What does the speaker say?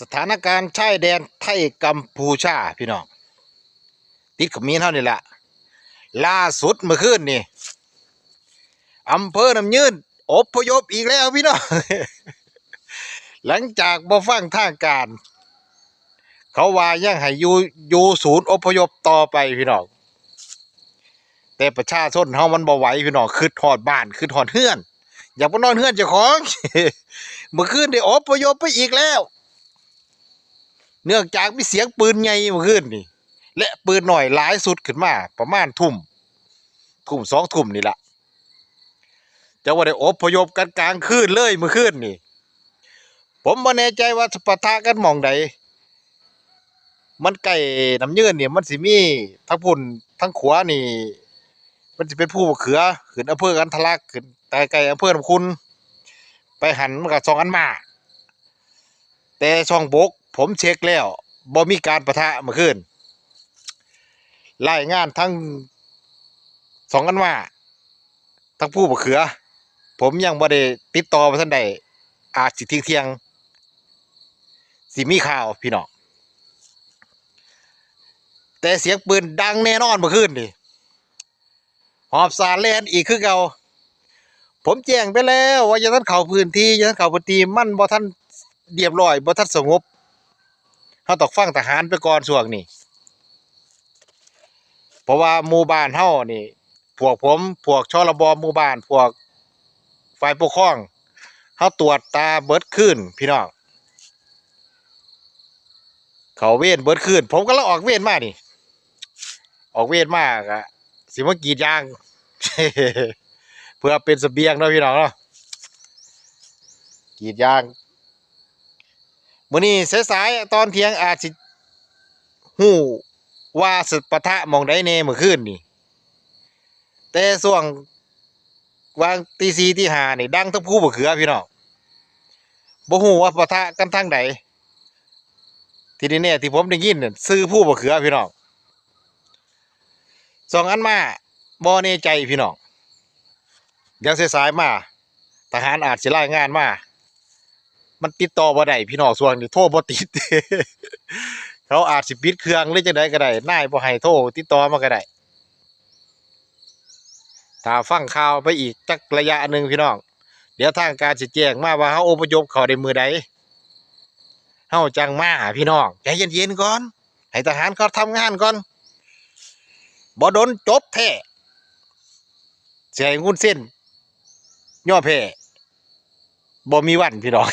ສະຖານະການຊາຍແດນໄທກຳປູຊາພີ່ນ້ອງ ຕິດຂະເໝນເຮົານີ້ລະ. ລ່າສຸດມື້ຄືນນີ້ ອຳເພີນ້ຳຍືນອົບພະຍົບອີກແລ້ວພີ່ນ້ອງ ຫຼັງຈາກບໍ່ຟັງທາງການ ເຂົາວ່າຍັງໃຫ້ຢູ່ ຢູ່ສູນອົບພະຍົບຕໍ່ໄປພີ່ນ້ອງ. ແຕ່ປະຊາຊົນເຮົາມັນບໍ່ໄຫວພີ່ນ້ອງ ຄຶດຮອດບ້ານ ຄຶດຮອດເຮືອນ ຢາກໄປນອນເຮືອນເຈົ້າຂອງ. ມື້ຄືນໄດ້ອົບພະຍົບໄປອີກແລ້ວ ເນື່ອງຈາກມີສຽງປືນໃຫຍ່ມື້ຄືນນີ້ ແລະ ປືນນ້ອຍຫຼາຍຊຸດຂຶ້ນມາ ປະມານທຸ່ມ ທຸ່ມ ສອງທຸ່ມນີ້ລະ. ຈະວ່າໄດ້ອົບພະຍົບກັນກາງຄືນເລີຍມື້ຄືນນີ້. ຜົມບໍ່ແນ່ໃຈວ່າຈະປະທະກັນໝ່ອງໃດ. ມັນໃກ້ນ້ຳຍືນນີ້ ມັນຊິມີທາງພຸ້ນ ທາງຂວານີ້ ມັນຊິເປັນພູບັກເຂືອ ຂຶ້ນອຳເພີກັນທະລັກ ຂຶ້ນໃກ້ໆອຳເພີນ້ຳຂຸ່ນ ໄປຫັ້ນມັນກໍຊ່ອງອັນມາ. ແຕ່ຊ່ອງບົກ ຜົມເຊັກແລ້ວ ບໍ່ມີການປະທະມື້ຄືນ. ລາຍງານທາງຊ່ອງອັນມາ ທາງພູບັກເຂືອ ຜົມຍັງບໍ່ໄດ້ຕິດຕໍ່ ບໍ່ທັນໄດ້ ອາດຊິທ່ຽງໆ ຊິມີຂ່າວພີ່ນ້ອງ. ແຕ່ສຽງປືນດັງແນ່ນອນມື້ຄືນນີ້ ຫອບສາແລ່ນອີກຄືເກົ່າ. ຜົມແຈ້ງໄປແລ້ວວ່າຢ່າທັນເຂົ້າພື້ນທີ່ ຢ່າທັນເຂົ້າພື້ນທີ່ ມັນບໍ່ທັນລຽບຮ້ອຍ ບໍ່ທັນສະຫງົບ. ເຮົາຕ້ອງຟັງທະຫານໄປກ່ອນຊ່ວງນີ້ ເພາະວ່າໝູ່ບ້ານເຮົານີ້ ພວກຜົມ ພວກ ຊລບ ໝູ່ບ້ານ ພວກຝ່າຍປົກຄອງ ເຮົາຕວດຕາເບິດຄືນພີ່ນ້ອງ ເຂົ້າເວນເບິດຄືນ. ຜົມກຳລັງອອກເວນມານີ້ ອອກເວນມາກະຊິມາກຣີດຢາງ ເພື່ອເປັນສະບຽງເນາະພີ່ນ້ອງເນາະ ກຣີດຢາງ. ມື້ນີ້ສາຍໆ ຕອນທ່ຽງອາດຊິຮູ້ວ່າສະປະທະໝ່ອງໃດແດ່ມື້ຄືນນີ້ ແຕ່ຊ່ວງຫວ່າງຕີສີ່ຕີຫ້ານີ້ ດັງທັງພູບັກເຂືອພີ່ນ້ອງ ບໍ່ຮູ້ວ່າປະທະກັນທາງໃດ. ທີ່ແນ່ໆ ທີ່ຜົມໄດ້ຍິນນັ້ນ ຊື່ພູບັກເຂືອພີ່ນ້ອງ ຊ່ອງອັນມາ ບໍ່ແນ່ໃຈພີ່ນ້ອງ. ດຽວສາຍໆມາ ທະຫານອາດຊິລາຍງານມາ ມັນຕິດຕໍ່ບໍ່ໄດ້ພີ່ນ້ອງ ຊ່ວງນີ້ໂທບໍ່ຕິດ ເຂົາອາດຊິປິດເຄື່ອງ ຫຼື ຈັ່ງໃດກໍໄດ້ ນາຍບໍ່ໃຫ້ໂທຕິດຕໍ່ມາກໍໄດ້. ຖ້າຟັງຂ່າວໄປອີກຈັກໄລຍະໜຶ່ງພີ່ນ້ອງ ດຽວທາງການຊິແຈ້ງມາວ່າເຮົາອົບພະຍົບເຂົ້າໄດ້ມື້ໃດ ເຮົາຈັ່ງມາພີ່ນ້ອງ ໃຈເຢັນໆກ່ອນ ໃຫ້ທະຫານເຂົາທຳງານກ່ອນ ບໍ່ດົນຈົບແທ້. ຊິໃຫ້ງຸ້ນເສັ້ນຍອມແພ້ ບໍ່ມີວັນພີ່ນ້ອງ.